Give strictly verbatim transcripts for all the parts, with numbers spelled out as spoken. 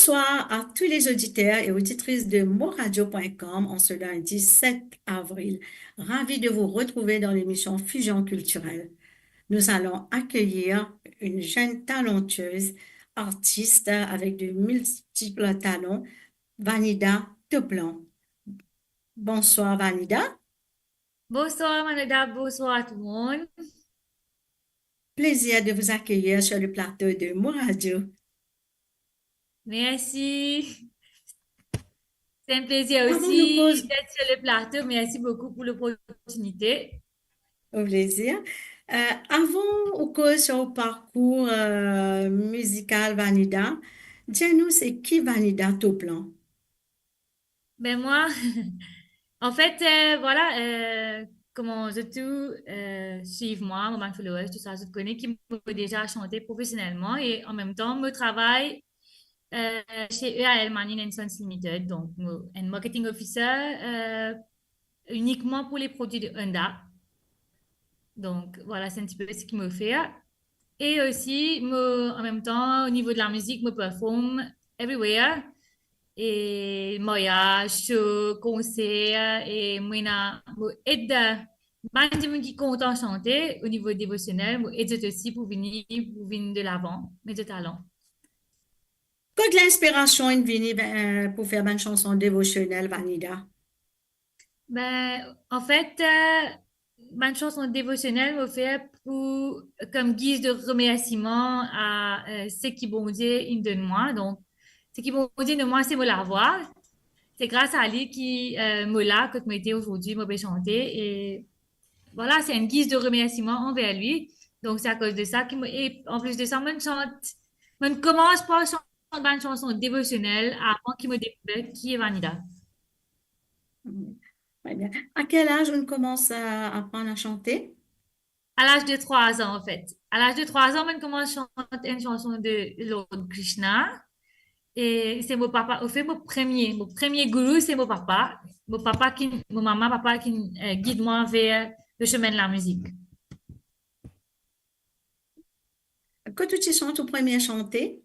Bonsoir à tous les auditeurs et auditrices de moradio point com en ce lundi sept avril. Ravi de vous retrouver dans l'émission Fusion culturelle. Nous allons accueillir une jeune talentueuse artiste avec de multiples talents, Vanida Toplan. Bonsoir Vanida. Bonsoir Maneda, bonsoir à tout le monde. Plaisir de vous accueillir sur le plateau de Moradio. Merci. C'est un plaisir aussi d'être sur le plateau. Merci beaucoup pour l'opportunité. Au plaisir. Euh, avant, on cause sur le parcours, euh, musical Vanida. Dis-nous, c'est qui Vanida Toplan? Ben moi, en fait, euh, voilà, euh, kouma zot tou, euh, swiv mwa, mo bann followers, tou sa, zot kone ki mo deza shante profesionelman e an mem tan mo travay, euh, chez E A L Marnine and Sons Limited, donk mo enn marketing officer, euh, uniquement pour les produits de Honda. Donk voilà, c'est un petit peu ce que mo fer. E osi, mo, an mem tan, o nivo de la mizik, mo perform everywhere. E maryaz, show, konser, e mo ena, mo ed bann dimoun ki kontan shante o nivo devosionel, mo ed zot osi pou vini, pou vinn de lavan, met zot talan. Kot linspirasion inn vini, ben, pou fer bann sanson devosionel, Vanida? Ben, an fet, euh, bann sanson devosionel, mo fer pou, kom giz de remersiman a, euh, seki Bondie inn donn mwa. Donk, seki Bondie donn mwa, se mo lavwa. Se gras a li ki, euh, mo la kot mo ete azordi, mo pe shante. E vwala, se enn giz de remersiman anver li. Donk, se akoz de sa ki mo, e an plis de sa, mo'nn shant, mo'nn koumans par shant bann sanson devosionel avan ki mo dekouver ki e Vanida. Mm, très bien. À quel âge on commence à apprendre à chanter? À l'âge de trois ans, en fait. À l'âge de trois ans, mo'nn koumans shant enn sanson de Lord Krishna. E se mo papa, anfet, mo premie, mo premie gourou, se mo papa. Mo papa ki, mo mama, papa ki, euh, gid mwa ver le chemin de la musique. Kot ou ti shant ou premie shante?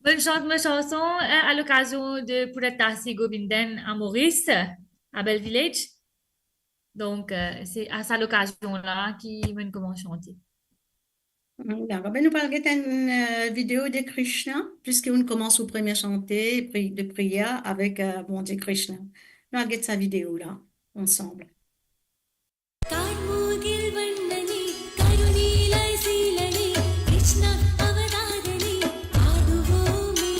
Mo'nn shant mo sanson, euh, a lokazion de Puratasi Govindan a Moris, a Bell Village. Donk, euh, se a sa lokazion la ki mo'nn koumans shante. Mm, dakor. Ben, nou pou al get enn, euh, video de Krishna, piski ou'nn koumans ou premie shante, pri-, de priyer avek, euh, Bondie Krishna. Nou al get sa video la, ansam. కార్మోగిల్ వర్ణనే కరుణీలయ శీలనే కృష్ణ అవతారనే ఆడువోమే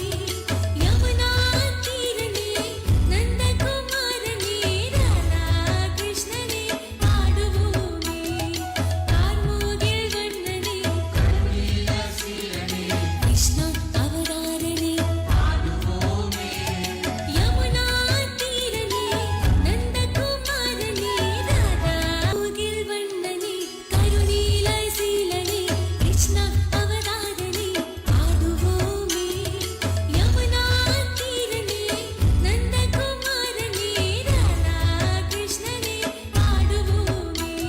యమునా తీరనే నందకుమారనే రాధా కృష్ణనే ఆడువోమే కార్మోగిల్ వర్ణనే కరుణీలయ శీలనే కృష్ణ అవతారనే ఆడువోమే యమునా తీరనే నందకుమారనే రాధా కార్మోగిల్ వర్ణనే కరుణీలయ శీలనే కృష్ణ అవతారనే ఆడువోమే యమునా తీరనే నందకుమారనే రాధా కృష్ణనే ఆడువోమే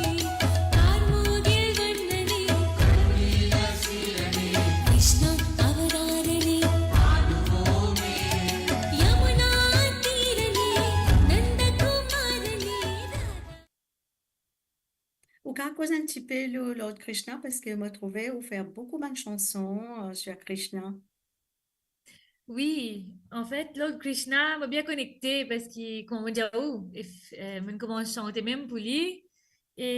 కార్మోగిల్ వర్ణనే కరుణీలయ శీలనే కృష్ణ అవతారనే ఆడువోమే యమునా తీరనే నందకుమారనే Radha Ou kapav koz enn tipe lor Lord Krishna, parski mo trouve ou fer boukou bann sanson, euh, sur Krishna. Wi, anfet, Lord Krishna, mo bien konekte, parski, kouma mo dir ou, e f-, euh, mo'nn koumans shante mem pou li. E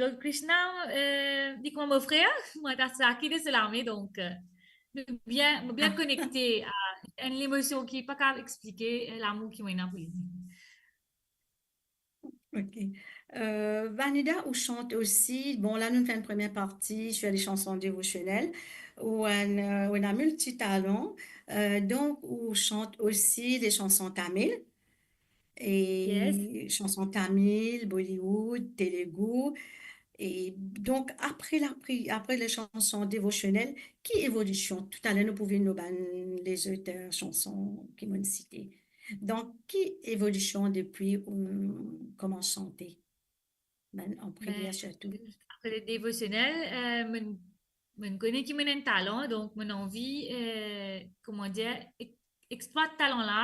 Lord Krishna, euh, li kouma mo frer, mo atas laki de so lame, donk, euh, nou bien, mo bien konekte a enn lemosion ki pa kapav explike, euh, lamour ki mo ena pou li. Ok. Euh, Vanida, ou shant osi, bon, la nou fer enn premie parti sur les chansons dévotionnelles, ou enn, euh, ou ena multitalan, euh, donk ou shant osi les chansons tamil, e chanson tamil, Bollywood, Telugu. E donk, apre la pri-, apre les chansons dévotionnelles, ki evolision? Toutaler nou pou vinn lor bann lezot, euh, sanson ki mo'nn site. Donk, ki evolision depi ou koumans shante? Bann an priyer sirtou. Apre le devosionel, euh, mo'nn, mo'nn kone ki mo'nn ena enn talan, donk mo'nn anvi, euh, kouma dir, ek-, exploit talan la,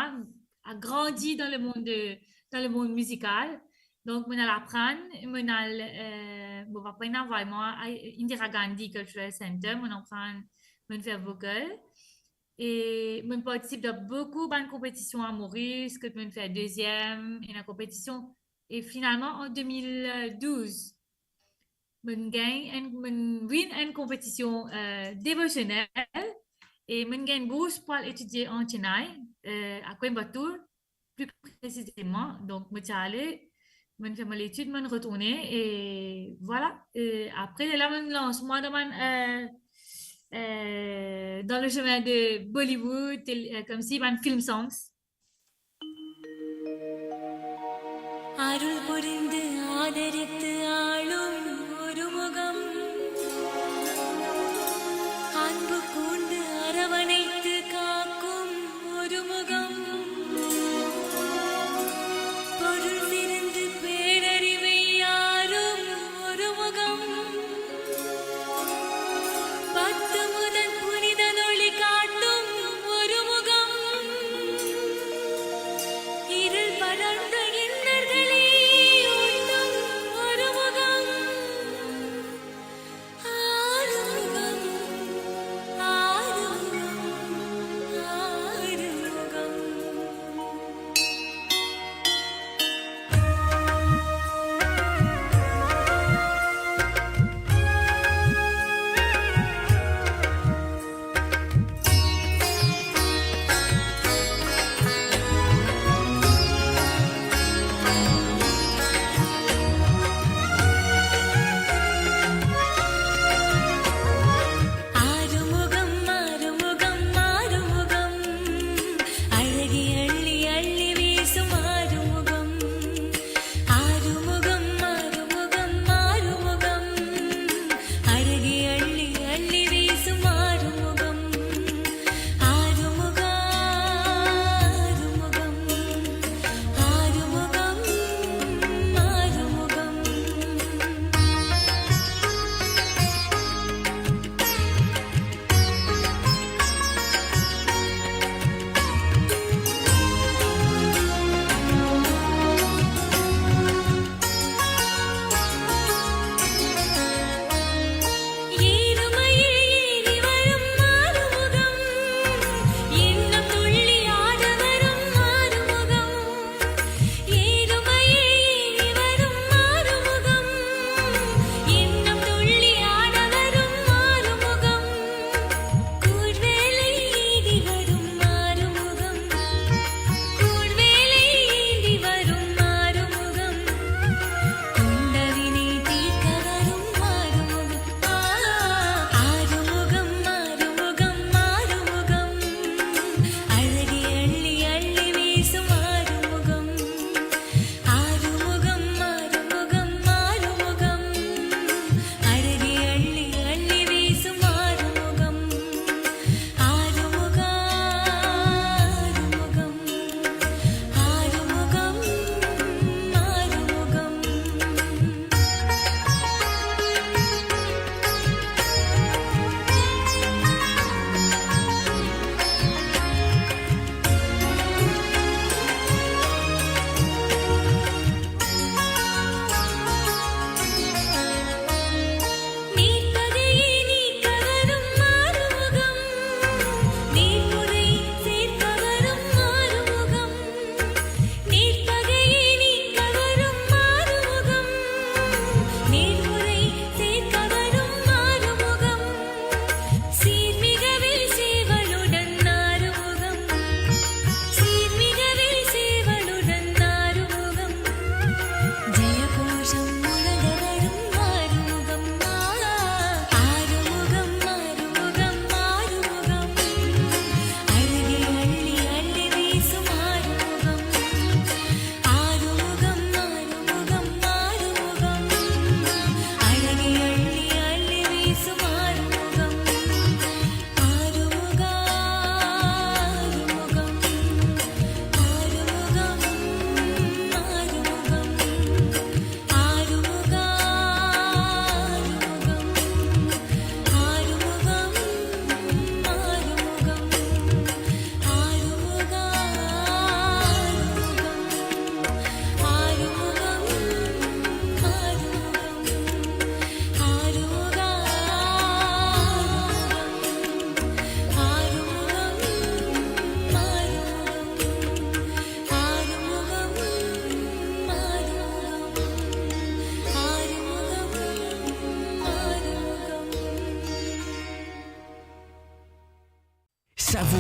a grandi dan lemond de, dan lemond mizikal. Donk, mo'nn al aprann, mo'nn al, euh, bon, pa pena vremem, a Indira Gandhi Cultural Center, mo'nn aprann, mo'nn fer vokal. E mo'nn partisip dan boukou bann konpetision a Moris, kot mo'nn fer deziem, ena konpetision, e finalman, an de mil douz, mo'nn gagn enn, mo'nn win enn konpetision, euh, devosionel, e mo'nn gagn bours pou al etidie an Chennai, euh, a Coimbatore, pli presizeman. Donk, mo ti ale, mo'nn fer mo letid, mo'nn retourne, e vwala. E apre, la, mo'nn lans mwa dan bann, euh, euh, dan le chemin de Bollywood, tel, euh, koumsi bann film songs. அருள் புரிந்து ஆதரித்து ஆளும் ஒரு முகம், அன்பு கூர்ந்து அரவணைத்து காக்கும் ஒரு முகம், பொருள் சிறந்து பேரறிவை ஆளும் ஒரு முகம், பத்து முதல் புனித ஒளி காட்டும் ஒரு முகம், இருள் படர்ந்த இன்னல்களை ஓட்டும் ஒரு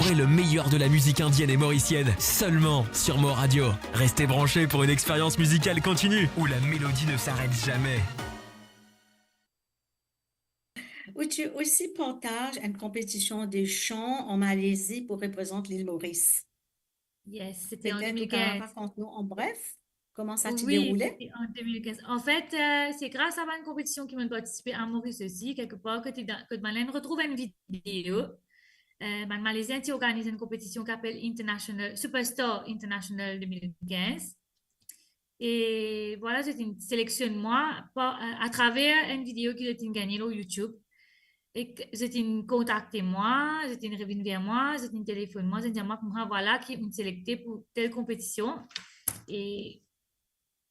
Et le meilleur de la musique indienne et mauricienne, seulement sur Mo Radio. Restez branchés pour une expérience musicale continue, où la mélodie ne s'arrête jamais. Ou ti osi partaz enn konpetision de san an Malezi pou reprezant lil Moris. Yes, c'était en deux mille quinze. Peut-être ou capable raconter nous en bref comment ça s'est déroulé? Oui, c'était en deux mille quinze. En fait, euh, c'est grâce à une compétition ki mo'nn partisipe à Maurice aussi, quelque part, que tu, que tu m'as retrouvé une vidéo. Euh, bann Malezien ti organiz enn konpetision ki apel International, Superstar International deux mille quinze. E vwala, zot inn seleksionn mwa par, euh, atraver enn video ki zot inn gagne lor YouTube. E zot inn kontakte mwa, zot inn revinn ver mwa, zot inn telefonn mwa, zot inn dir mwa koumsa vwala ki ou'nn selekte pou tel konpetision. E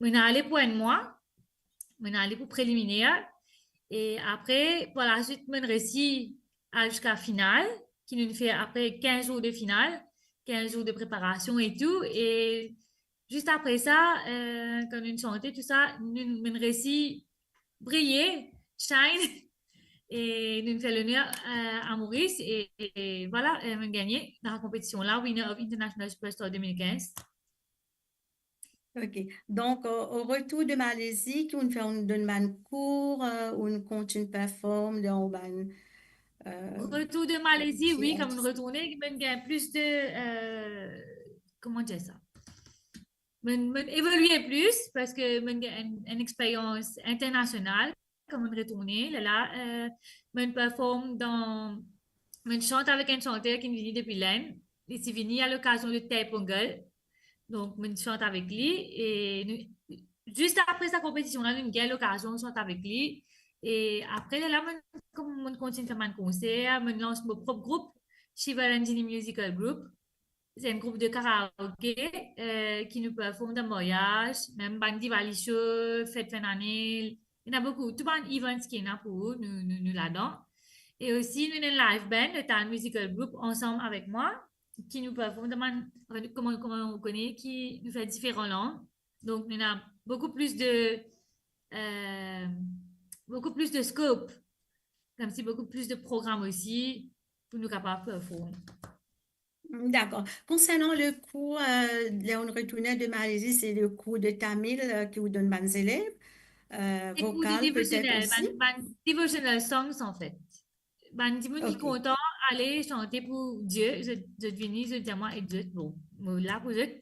mo'nn ale pou enn mwa, mo'nn ale pou preliminer. E apre, par laswit, mo'nn resi al ziska final, ki nou'nn fer apre kinz zour de final, kinz zour de preparasion e tou. E zis apre sa, euh, kan nou'nn sante tou sa, nou, mo'nn resi briye, shine, e nou'nn fer loner, euh, a Moris, e, e vwala, euh, mo'nn gagne dan sa konpetision la, winner of International Superstar deux mille quinze. Ok. Donk, o, o retour de Malezi, ki ou'nn fer, ou'nn donn bann kour, euh, ou'nn kontign perform dan bann, euh, retour de Malezi, wi, kan mo'nn retourne, mo'nn gagn plis de, euh, kouma dir sa? Mo'nn, mo'nn evolie plis, parski mo'nn gagn enn, enn experyans internasional. Kan mo'nn retourne, lerla, euh, mo'nn perform dan, mo'nn sant avek enn santer ki'nn vini depi Lenn. Li ti vini a lokazion de Tae Pongal. Donk, mo'nn sant avek li. E nou, zis apre sa konpetision la, nou'nn gagn lokazion sant avek li. E apre, lerla, mo'nn, kouma mo'nn kontign fer bann konser, mo'nn lans mo prop group, Shiva Ranjini Musical Group. Se enn group de karaoke, euh, ki nou perform dan maryaz, mem bann Diwali show, fet fin dane, ena boukou, tou bann events ki ena pou ou, nou, nou, nou ladan. E osi, nou ena enn live band, le Tal Musical Group, ansam avek mwa, ki nou perform dan bann, anfin, kouma, kouma ou kone, ki nou fer diferan lang. Donk, nou ena boukou plis de, euh, boukou plis de scope, koumsi boukou plis de program osi, pou nou kapav perform. Dakor. Konsernan le kour, euh, ler ou'nn retourne de Malezi, se le kour de tamil, euh, ki ou donn bann zelev, euh, vokal petet osi? Bann, bann devotional songs, anfet. Bann dimoun ki kontan ale sante pou Die, zot, zot vini, zot dir mwa, ed zot, bon, mo la pou zot,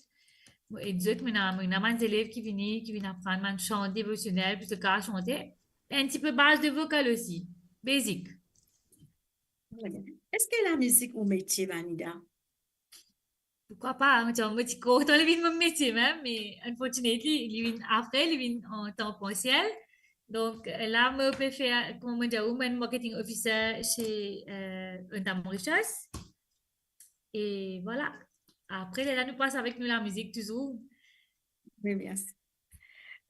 mo ed zot, mo ena, mo ena bann zelev ki vini, ki vinn aprann bann san devosionel, pou zot kapav sante. Enn tipe baz de vokal osi, basic. Eski lamizik ou metie, Vanida? Pourquoi pas, hein, mo ti kontan li vinn mo metie mem, me unfortunately, li vinn apre, li vinn an tan parsiel. Donk, la, mo pe fer, kouma mo dir ou, mo enn marketing officer se, euh, Honda Mauritius. E vwala. Apre, lerla nou pas avek nou lamizik touzour. Wi, bien sir.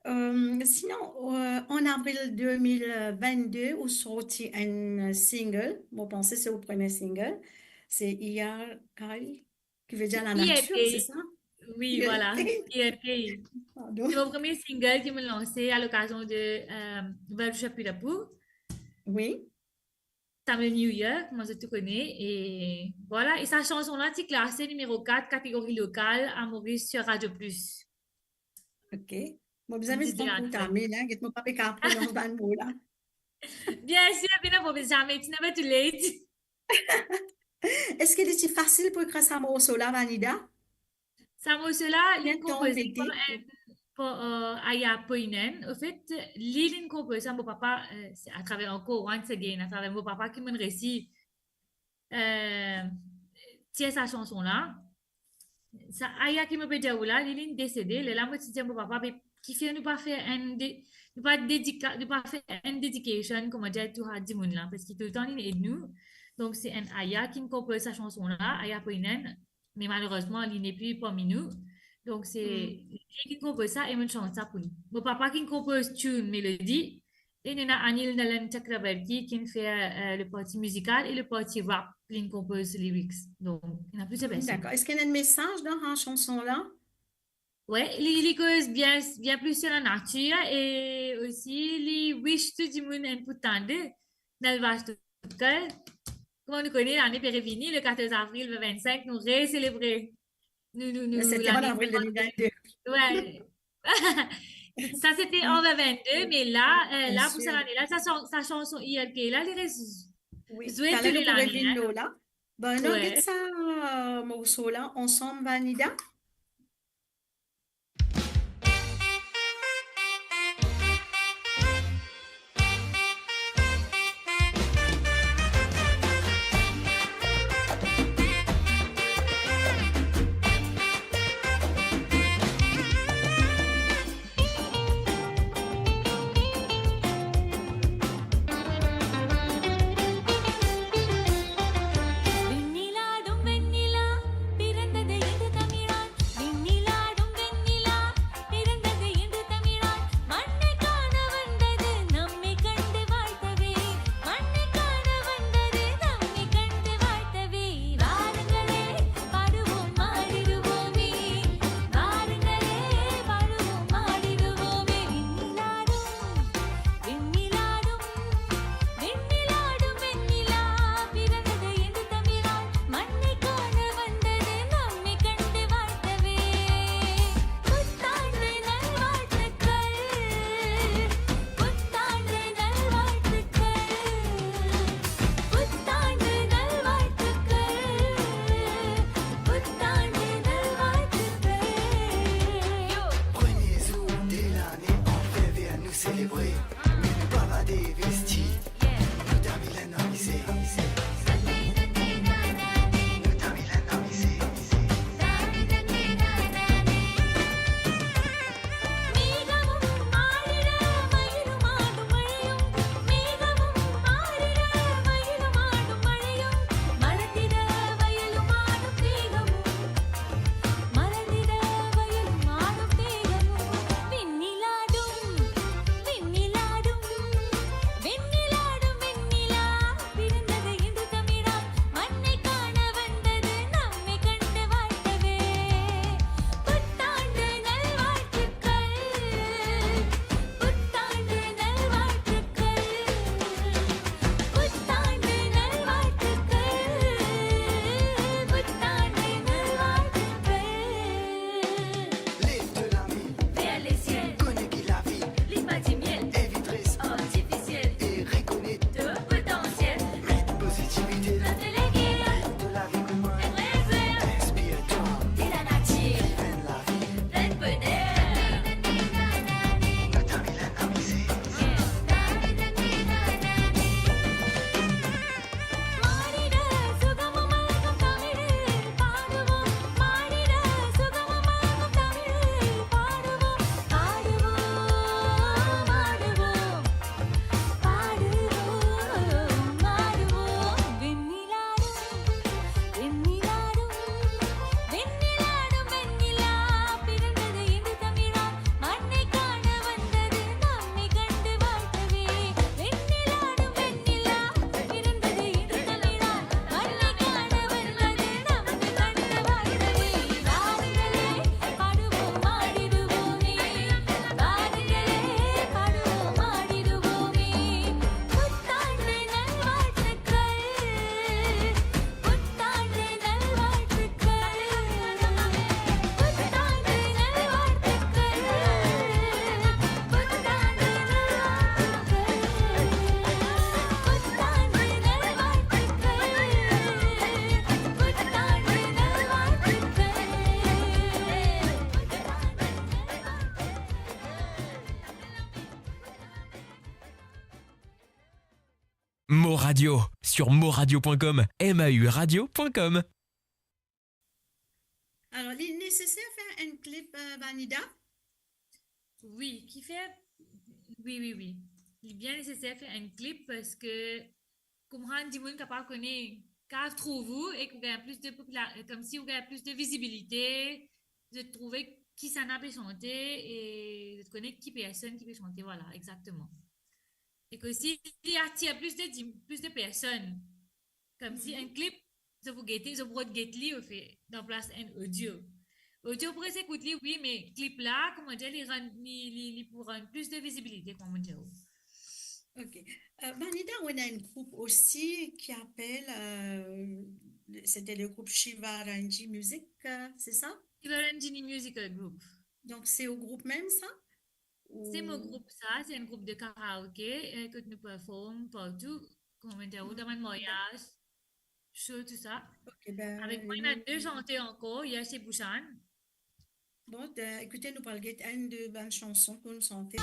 Euh, sinon, euh, an avril deux mille vingt-deux, ou sorti enn single, mo panse se ou premie single, se Iyar Kai, ki vedir lanatir, se sa? Iyar Kai. Wi, vwala, Iyar Kai. Pardon. Se mo premie single ki mo lanse a lokazion de, euh, Valusha Pilapur. Wi. Tamil New Year, kouma zot tou kone, e vwala, e sa sanson la ti klase nimero kat kategori lokal a Moris sur Radio Plus. Ok. Mo bizin met pran kour tamil, hein, get mo pa pe kapav pronons bann mo la. Bien sir, bien, mo bizin met, it's never too late. Eski li ti fasil pou ekrir sa morso la, Vanida? Sa morso la, linn konpoze par enn, par, euh, Aya Poinen. Anfet, li, linn konpoz sa, mo papa, euh, se atraver ankor, once again, atraver mo papa ki mo'nn resi, euh, tir sa sanson la. Sa Aya ki mo pe dir ou la, li, linn desede, lerla mo ti dir mo papa, be, kifer nou pa fer enn de-, nou pa dedika-, nou pa fer enn dedication, kouma dir, tou sa dimoun la, parski toultan linn ed nou. Donk, se enn Aya kinn konpoz sa sanson la, Aya Poinen. Me malerezman, li nepli parmi nou. Donk, se li ki konpoz sa e mo'nn sant sa pou li. Mo papa ki konpoz tune, melodi, e nou ena Anil Nalan Chakravarti ki finn fer, euh, le parti mizikal e le parti rap, linn konpoz lyrics. Donk, ena plizier personn. Dakor. Eski ena enn mesaz dan sa sanson la? Wi, li, li koz bien, bien plis sur lanatir e osi li wish tou dimoun inn pou tande, dan lavash tou kar. kouma nou kone, lane pe revini, le quatorze avril vingt vingt-cinq, nou reselebre nou, nou, nou, C'était en lane avril deux mille vingt-deux. Ouais. Ça, c'était en vingt vingt-deux, mais là, euh, là, pour cette année-là, sa, sa, sa chanson I L K la, li res-, Oui, zwe taler tou le pou lane, revinn hein. Lor la. Ben, nou Ouais. Get sa, euh, morso la, ansam, Vanida. Premie zour de lane, an fevriye nou selebre, me nou pa va devesti. Nou ta milenn amize. Nou ta milenn amize. Lev to lame ver lesiel, kone ki lavi li pa dimiel, evit res artifisiel e rekonet to potansiel. Met pozitivite dan to leker, to lavi kouma enn rezerv. Inspir twa de lanatir, viv enn lavi plenn boner. Nou ta milenn amize. Mo Radio, sur moradio point com, M A U radio point com. Alor, li neseser fer enn klip, euh, Vanida? Wi, kifer, wi, wi, wi. Li bien neseser fer enn klip parski koumsa dimoun kapav kone, kapav trouv ou e ou gagn plis de popila-, koumsi ou gagn plis de vizibilite, zot trouve kisannla pe sante e zot kone ki personn ki pe sante, vwala, exakteman. E osi, li atir plis de dim-, plis de personn. Koumsi enn klip, zot pou gete, zot pou rod get li, anfet, dan plas enn audio. Audio pou res ekout li, wi, me klip la, kouma dir, li rann, li, li, li pou rann plis de vizibilite, kouma dir. Ok. Euh, Vanida, on a un groupe aussi qui appelle, euh, le- c'était le groupe Shivaranjani Music, euh, c'est ça? Shivaranjani Musical Group. Donc, c'est au groupe même, ça? C'est mon groupe, ça. C'est un groupe de karaoké, euh, que nous performons partout, comme interview, dans mon mariage, show, tout ça. Ok, ben, avec moi, il y en a deux chanteurs encore. Il y a chez Bouchan. Bon, ben, écoutez, nou pral get enn de bann chanson pou nou sante.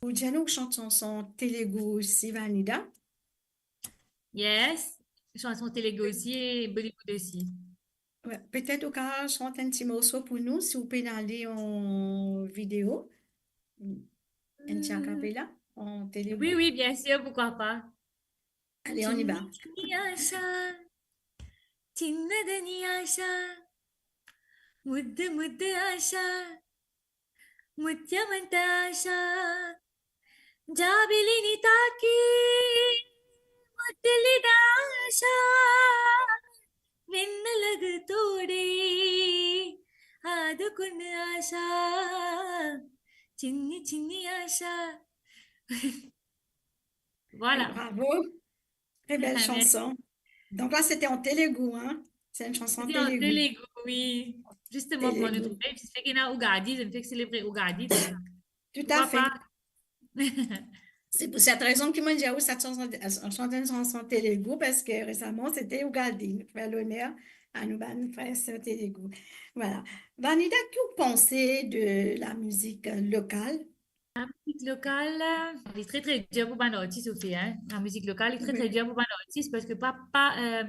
Ou dir nou shant sanson Telugu osi, Vanida? Yes, chanson Telugu osi e Bollywood osi. Ouais, petet ou kapav shant enn ti morso pou nou, si ou pena ale an video, enn ti a capella, an Telugu. Oui, oui, bien sûr, pourquoi pas. Allez, on y va. చిన్ని చిన్ని ఆశ, చిన్నదని ఆశ, ముద్దు ముద్దు ఆశ, ముత్యమంత ఆశ, జాబిలిని తాకి ముద్దులిద ఆశ, వెన్నెలకు తోడే ఆదుకున్న ఆశ, చిన్ని చిన్ని ఆశ. Voilà. Bravo. Très belle chanson. Donc là, c'était en Telugu, hein? C'est une chanson Telugu. C'était en Telugu, oui. Justement, pour nous trouver, je sais qu'il y a Ugadi, je me fais célébrer Ugadi. Tout à fait. C'est pour cette raison que moi, j'ai eu cette chanson, chanté une chanson Telugu, parce que récemment, c'était Ugadi. Nous faisons l'honneur à nos bann frères sœurs Telugu. Voilà. Vanida, que ou panse de la musique locale? Lamizik lokal, li tre, tre dir pou bann artis, ofer, hein. Lamizik lokal, li tre, tre dir pou bann artis, parski pa, pa, euh,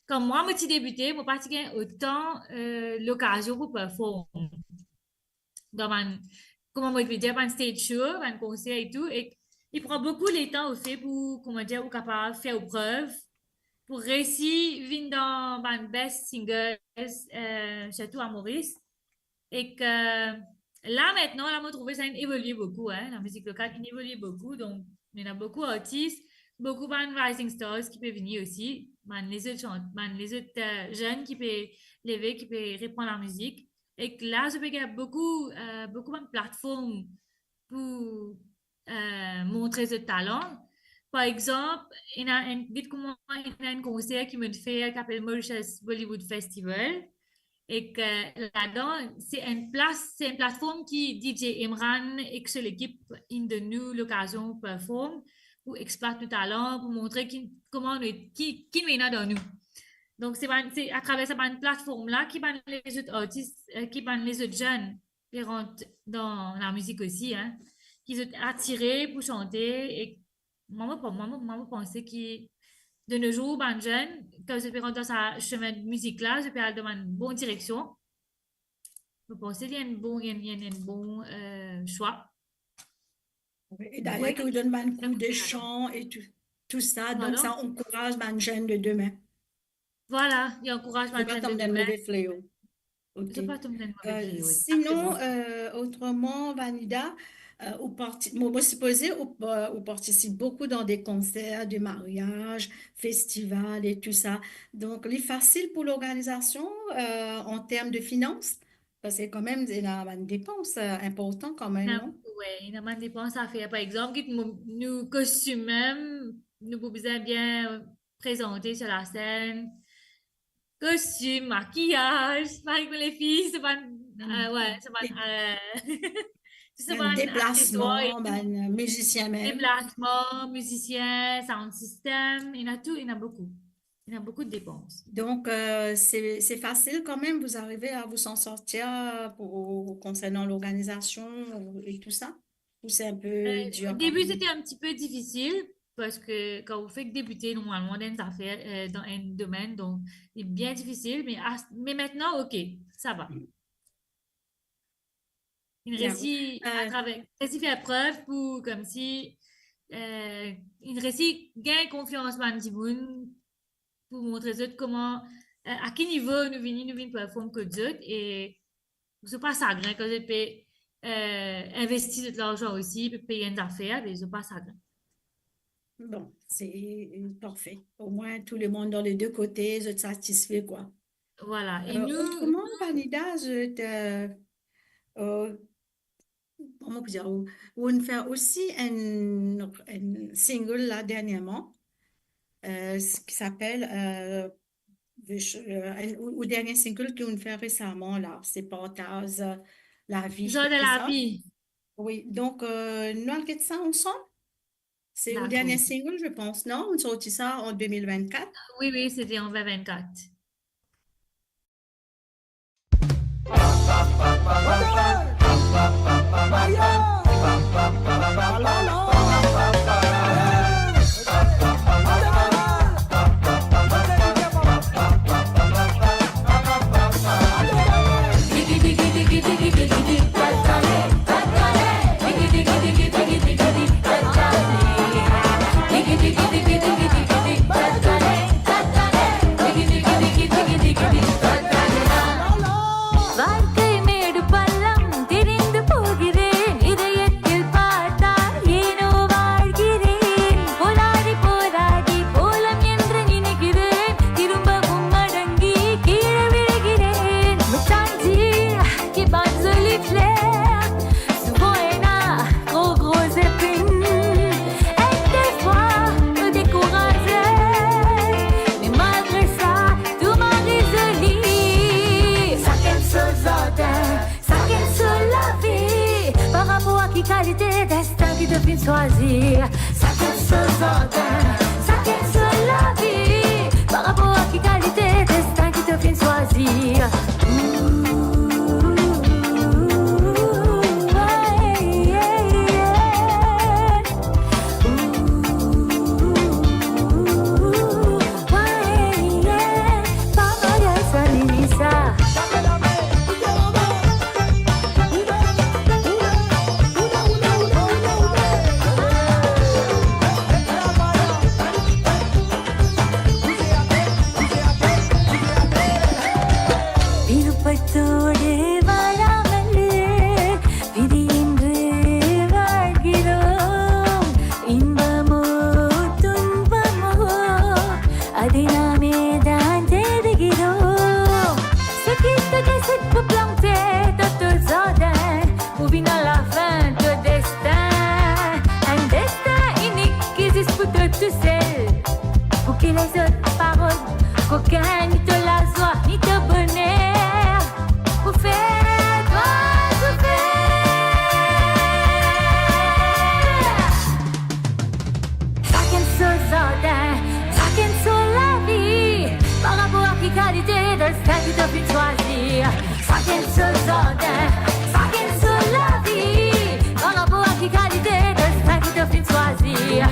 kan mwa, mo ti debite, mo pa ti gagn otan, euh, lokazion pou perform. Dan bann, kouma mo pe dir, bann stage show, bann konser e tou, e li pran boukou letan, ofer, pou, kouma dir, ou kapav fer ou prev, pou resi vinn dan bann best singers, euh, sirtou a Moris. Ek la, aster la, mo trouve sa inn evolie boukou, hein, lamizik lokal inn evolie boukou, donk, ena boukou artis, boukou bann rising stars ki pe vini osi, bann lezot shant-, bann lezot, euh, zenn ki pe leve, ki pe repran lamizik. Ek la, zot pe gagn boukou, euh, boukou bann platform pou, euh, montre zot talan. Par exanp, ena enn, get kouma, ena enn konser ki mo'nn fer, ki apel Mauritius Bollywood Festival. Ek ladan, se enn plas, se enn platform ki D J Imran ek so lekip inn donn nou lokazion perform, pou exploit nou talan, pou montre ki, kouma nou, ki, ki nou ena dan nou. Donk, se bann, se atraver sa bann platform la ki bann lezot artis, eh, ki bann lezot zenn pe rant dan lamizik osi, hein, ki zot atire pou sante. E mwa, mo, mwa, mo, mwa, mo panse ki de no zour, bann zenn, kan zot pe rant dan sa semin mizik la, zot pe al dan bann bon direksion. Mo panse li enn bon, enn, enn, enn bon, eh, swa. Wi, e dayer, wi, ki ou donn bann kour de san e tou, tou sa, donk, pardon? Sa ankouraz bann zenn de demin. Vwala, li ankouraz bann zenn de demin. Fo pa tonm dan enn move fleo. Ok. Fo pa tonm dan enn move fleo, wi. Euh, sinon, exactement. Euh, otreman, Vanida, euh, ou parti-, mo, mo sipoze ou, euh, ou partisip boukou dan de konser, de maryaz, festival e tou sa. Donk, li fasil pou lorganizasion, euh, an term de finans? Parski kanmem, ena bann depans, euh, inportan kanmem, non? Wi, ena bann depans a fer. Par exanp, kit mo-, nou kostim mem, nou pou bizin bien prezante sir lasenn. Kostim, makiyaz, parey pou lefi, se bann, euh, wi, se bann, euh, se bann akseswar e tou. Deplasman, bann mizisien mem. Deplasman, mizisien, sound system, ena tou, ena boukou. Il y a beaucoup de dépenses. Donc, euh, c'est, c'est facile quand même, vous arrivez à vous en sortir pour, concernant l'organisation et tout ça? Ou c'est un peu dur quand même? Euh, au début, c'était un petit peu difficile parce que quand vous faites débuter, normalement, dans une affaire, euh, dans un domaine, donc, c'est bien difficile, mais à, mais maintenant, ok, ça va. Inn resi, euh, atraver, resi fer prev pou, koumsi, euh, inn resi gagn konfians bann dimoun, pou montre zot kouma, euh, a ki nivo nou vini, nou vinn perform kot zot, e zot pa sagrin kan zot pe, euh, investi zot larzan osi, pe pey enn zafer, me zot pa sagrin. Bon, c'est parfait. Au moins, tout le monde dans les deux côtés, zot satisfait, quoi. Voilà. E nou, euh, otreman, Vanida, zot, euh, euh, kouma pou dir, ou, ou inn fer osi enn, enn single la dernièrman, euh, ki apel, euh, euh, enn, ou, ou dernie single ki ou inn fer resaman la, se Partaz Lavi, Zor de lavi. Wi, donk, euh, nou al get sa ansam? Dakor. Se ou dernie single, je pense, non? Ou sorti sa an deux mille vingt-quatre? Wi, wi, sete an vingt vingt-quatre. Souvan ena tro gro zepinn, ek defwa nou dekouraze. Me malgre sa, tou mari zoli. Sakenn so zardin, sakenn so lavi, par rapor a ki kalite destin ki to finn swazir. Sakenn so zardin, sakenn so lavi, par rapor a ki kalite destin ki to finn swazir. Vinn ou pa to Sakenn so zardin, sakenn so lavi, par rapor a ki kalite destin ki to finn swazir.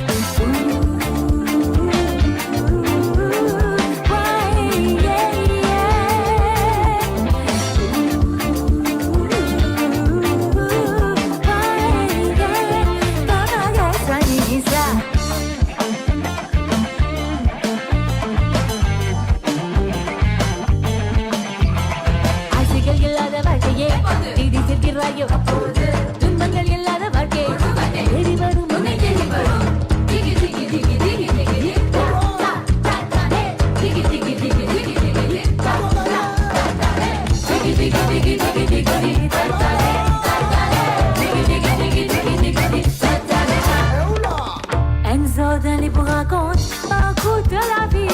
Enn zardin li pou rakont parkour to lavi,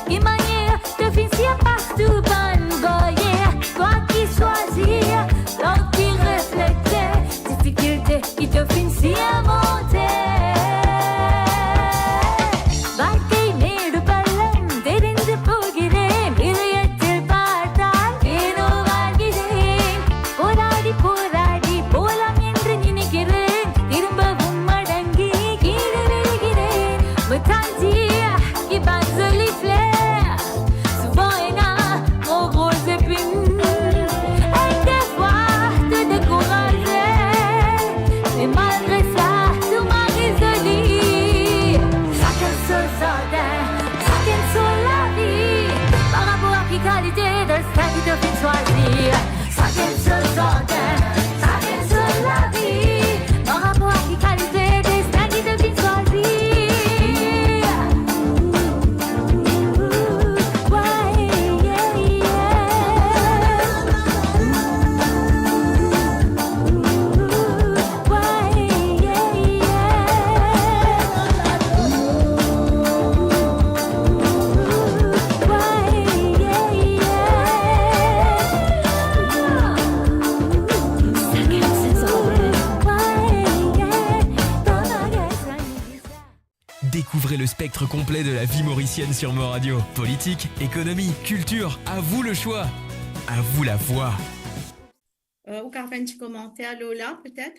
ki manier to finn sirpas tou bann baryer, twa ki swazir, lot ki reflekte difikilte ki to finn sirmonte. Batey mil palem, derin de pou gidem, il yetel patal, e no val gidem. Poradi, poradi, pola mindre nini gidem, tirum bavum madangi, gidem, gidem. Mo tann dir ki bann zoli fler, souvan ena tro gro zepinn. E defwa to dekouraze, me malgre sa, to mari zoli. Sakenn so zardin, sakenn so lavi, par rapor a ki kalite destin ki to finn swazir. Sakenn so zardin, sakenn so lavi, par rapor a ki kalite destin ki to finn swazir. Découvrez le spectre complet de la vie mauricienne sur Mo Radio. Politique, économie, culture, à vous le choix. À vous la voix. Euh, ou ka fer enn ti komanter lor la, petet?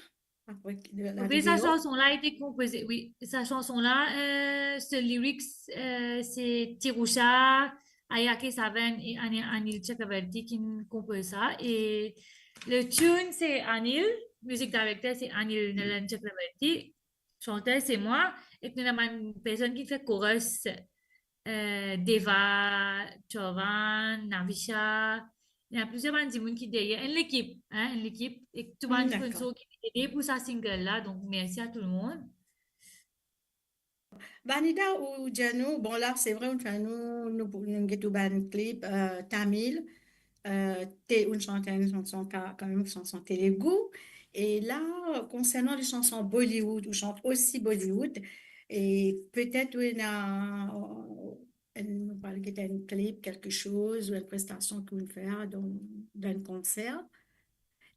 Apre ki, de la... Wi, sa video. Chanson la été composée, wi, sa chanson la, euh, ce lyrics, euh, c'est Tirousha, Ayake Savan et Ani-, Anil Chakravarti ki konpoz sa. Et le tune, c'est Anil, musique directeur, c'est Anil Nalan Chakravarti. Chanteur, c'est moi. E nou ena bann personn ki fer chorus, euh, Deva, Chavan, Navisha. Ena plizier bann dimoun ki deryer. Enn lekip, hein, enn lekip. E tou bann sponsor ki ede pou sa single la. Donk, mersi a tou lemonn. Vanida, ou dir nou, bon, la, se vre, ou fer nou, nou, nou get ou bann klip, euh, tamil, euh, te, ou shant enn sanson ka-, kanmem, sanson Telugu. E la, konsernan le sanson Bollywood, ou shant osi Bollywood, e petet ou ena, euh, enn, ou pa'le get enn klip, kelke soz, ou enn prestasion ki ou fer dan, dan enn konser.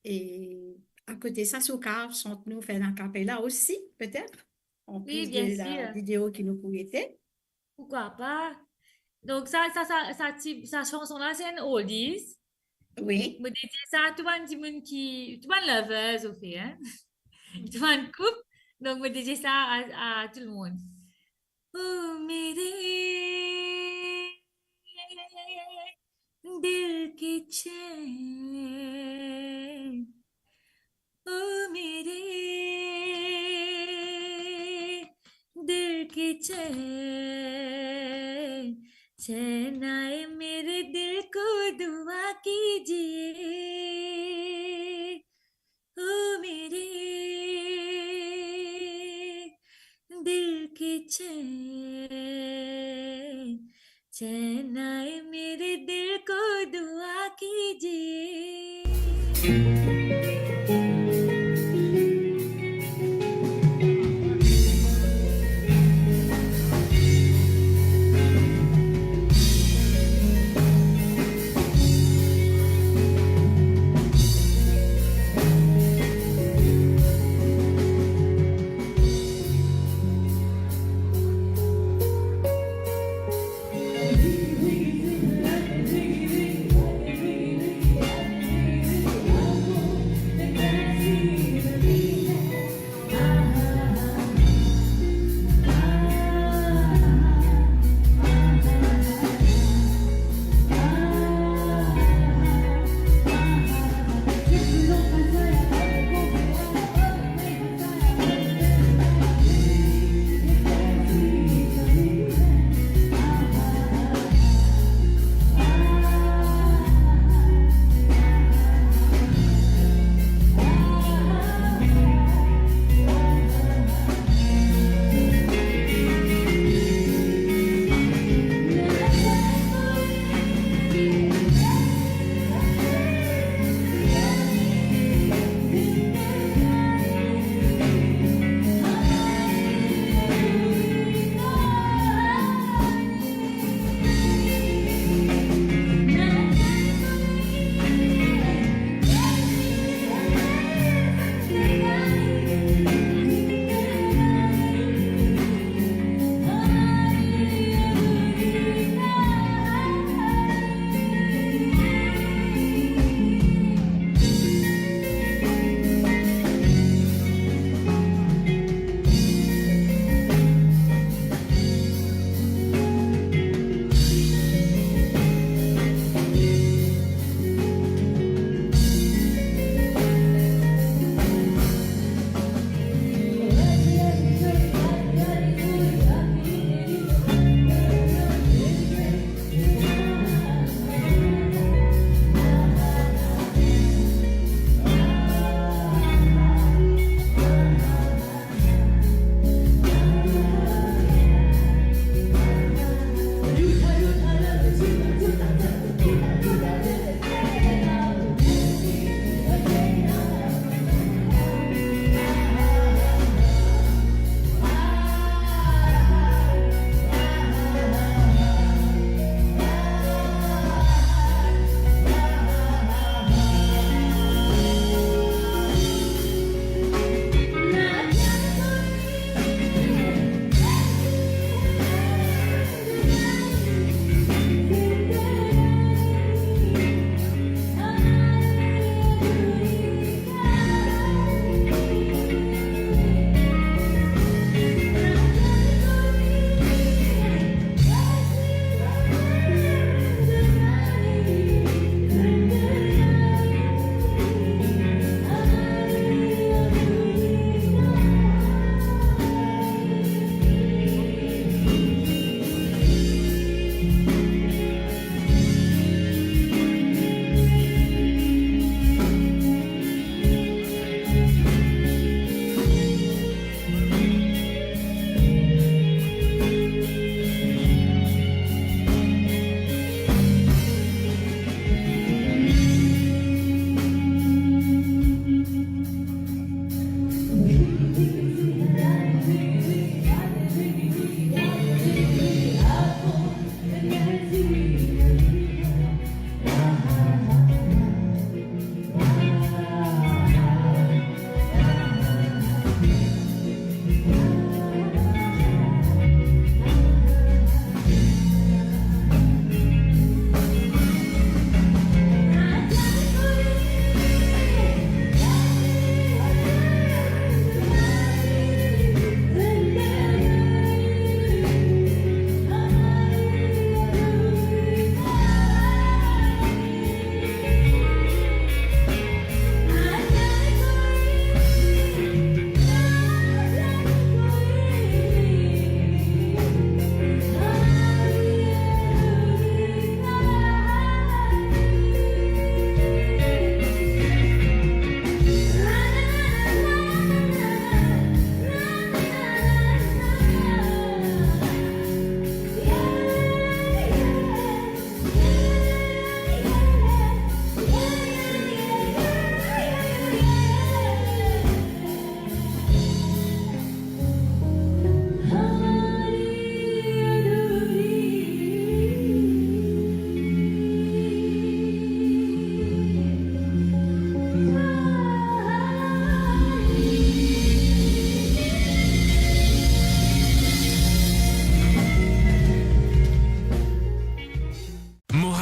E akote sa, si ou kapav shant nou, fer enn a cappella osi, petet? An plis de la video ki nou pou gete. Wi, bien sir. Pourquoi pas? Donk sa, sa, sa, sa ti, sa sanson la, se enn oldies. Wi. Mo dediye sa a tou bann dimoun ki, tou bann lovers, anfet, hein. Tou bann koup. Donk, mo dediye sa a, a tou lemonn. O mere dil ke chan, ओ मेरे दिल के चैन, चैन आए मेरे दिल को दुआ कीजिए। ओ मेरे दिल के चैन, चैन आए मेरे दिल को दुआ कीजिए।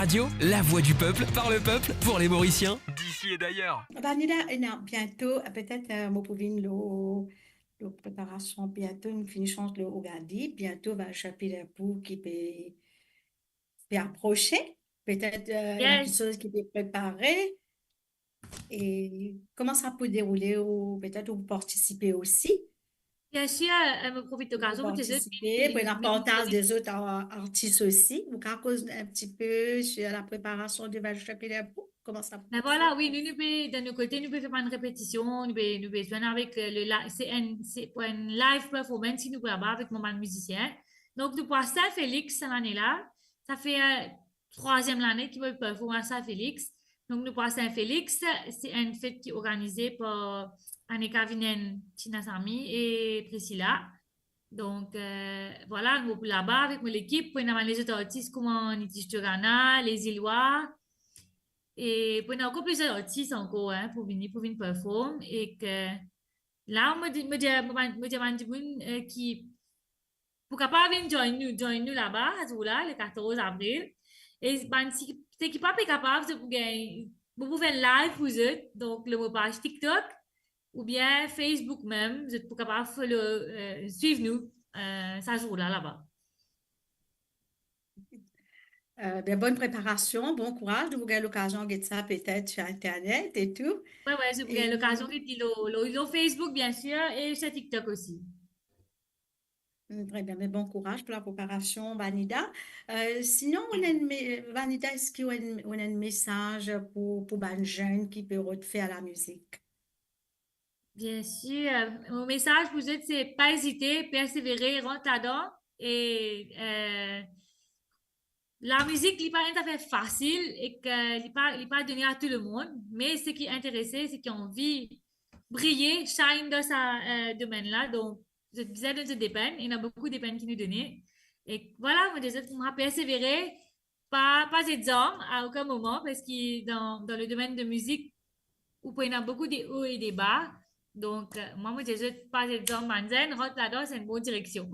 Radio, la voix du peuple, par le peuple, pour les Mauriciens, d'ici et d'ailleurs. Vanida, ena biento, petet, eh, mo pou vinn lor, lor preparasion, biento nou fini chant lor Ougadi, biento Val Chapitre Pou ki pe, pe aprose, petet, eh, ena kiksoz ki pe prepare. E kouma sa pou deroule, ou petet ou partisipe osi? Bien sir, eh, mo profit lokazion pou dir zot, partisipe, pou ena partaz de zot ar-, artis osi. Ou kav koz enn tipe sir la preparasion de Val Chapitre Pou, kouma sa pou... Ben vwala, wi, nou, nou pe, dan nou kote, nou pe fer bann repetision, nou pe, nou pe zwenn avek, eh, le la-, se enn, se pou enn live performance ki nou pe aba avek mo bann mizisien. Donk, nou pou Sin Felix, sa lane la. Sa fer, eh, trwaziem lane ki mo perform a Sin Felix. Donk, nou pou Sin Felix, se enn fet ki organize par Aneka Vinen, Tina Sami e Priscilla. Donk, eh, vwala, nou pou laba avek mo lekip, pou ena bann lezot artis kouma Nitish Turana, Lezilwa, e pou ena ankor plizier artis ankor, hein, pou vini, pou vinn perform, e ke la, mo di, mo dir, mo, mo dir bann dimoun, eh, ki pou kapav vinn join nou, join nou laba, zour la, le katorz avril. E bann si, seki pa pe kapav, zot pou gagn, mo pou fer enn live pou zot, donk lor mo paz TikTok oubien Facebook mem, zot pou kapav follow, eh, swiv nou, eh, sa zour la, laba. Eh, bien, bonn preparasion, bon kouraz. Nou pou gagn lokazion get sa petet sir internet e tou. Wi, wi, zot pou gagn lokazion get li lor, lor, lor Facebook, bien sir, e sir TikTok osi. Hmm, tre bien, me bon kouraz pou la preparasion, Vanida. Eh, sinon, ou ena enn me-, Vanida, eski ou ena enn, ou ena enn mesaz pou, pou bann zenn ki pe rod fer lamizik? Bien sir, eh, mo mesaz pou zot, se pa ezite, persevere, rant ladan, e, eh, lamizik, li pa enn zafer fasil e ke li pa, li pa done a tou lemonn, me seki interese, seki anvi briye, shine dan sa, eh, domenn la, donk, zot bizin donn zot depenn, ena boukou depenn ki nou done. E vwala, mo dir zot, mo persevere, pa, pa zet zam a okenn moman, parski dan, dan le domenn de mizik, ou pou ena boukou de o e de ba. Donk, eh, mwa, mo dir zot, pa zet zam, bann zenn, rant ladan, se enn bon direksion.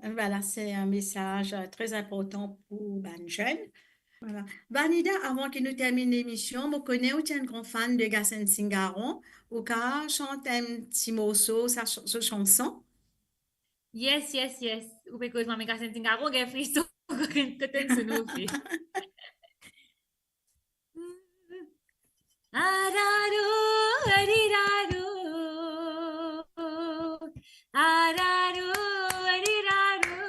Vwala, se enn mesaz, eh, tre inportan pou bann zenn. Vwala. Vanida, avan ki nou terminn lemision, mo kone ou ti enn gran fan de Gassenn Singaron, ou kav shant enn ti morso sa, so shanson? Yes, yes, yes. Ou pe koz mwa, me Gassenn Singaron, gagn frison, kot enn so nou pe. Araro, ariraro, araro, ariraro.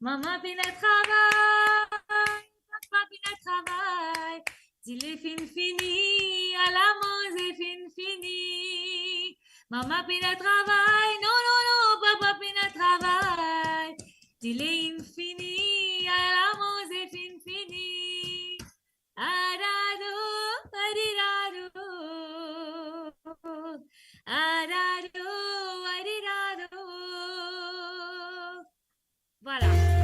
Mama pena travay, papa pena travay. Dile finn fini, ala manze finn fini. Mama pena travay, non, non, non, papa pena travay. Dile inn fini, ala manze finn fini. Araro, ariraro. Araro, ariraro. Vwala.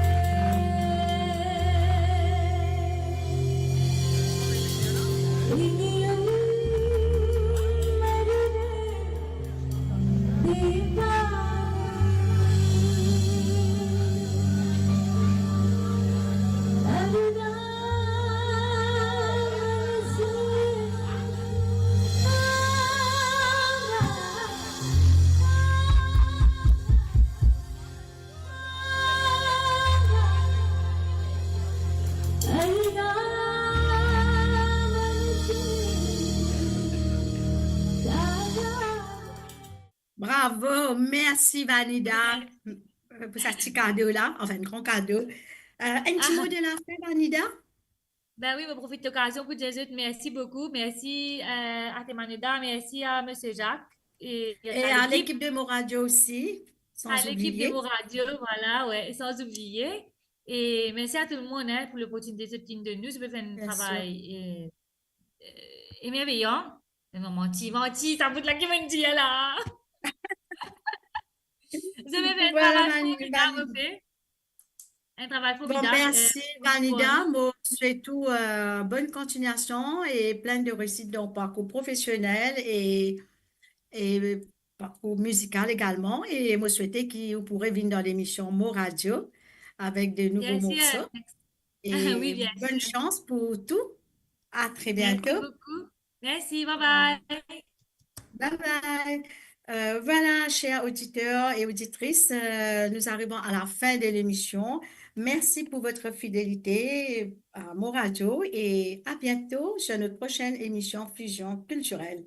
Bravo, mersi Vanida, euh, pou sa ti kado la, anfin, enn gran kado. Euh, enn ti mo de la fin, Vanida? Ben wi, mo profit lokazion pou dir zot mersi boukou. Mersi, euh, a Temanoda, mersi a Misie Jacques e, e a lekip de Mo Radio osi, a lekip de Mo Radio, vwala, wi, e san oubliye. E mersi a tou lemonn, hein, pou loportinite zot finn donn nou, zot pe fer enn travay, e, e, e merveyan. Me mo manti, manti, sa bout la ki mo'nn dir la. Zot pe fer enn travay formidab, oke? Enn travay formidab. Bon, mersi, euh, Vanida. Mo swet ou, euh, bonn kontiniasion e plin de resit dan ou parkour profesionel e, e parkour mizikal egalman. E mo swete ki ou pou revinn dan lemision Mo Radio. avec de nouveaux Bien sûr. morceaux. Et Oui, bien bonne sûr. chance pour tout. À très Merci bientôt. Beaucoup. Merci, bye bye. Bye bye. Euh, voilà, chers auditeurs et auditrices, euh, nous arrivons à la fin de l'émission. Merci pour votre fidélité à Mo Radio et à bientôt sur notre prochaine émission Fusion Culturelle.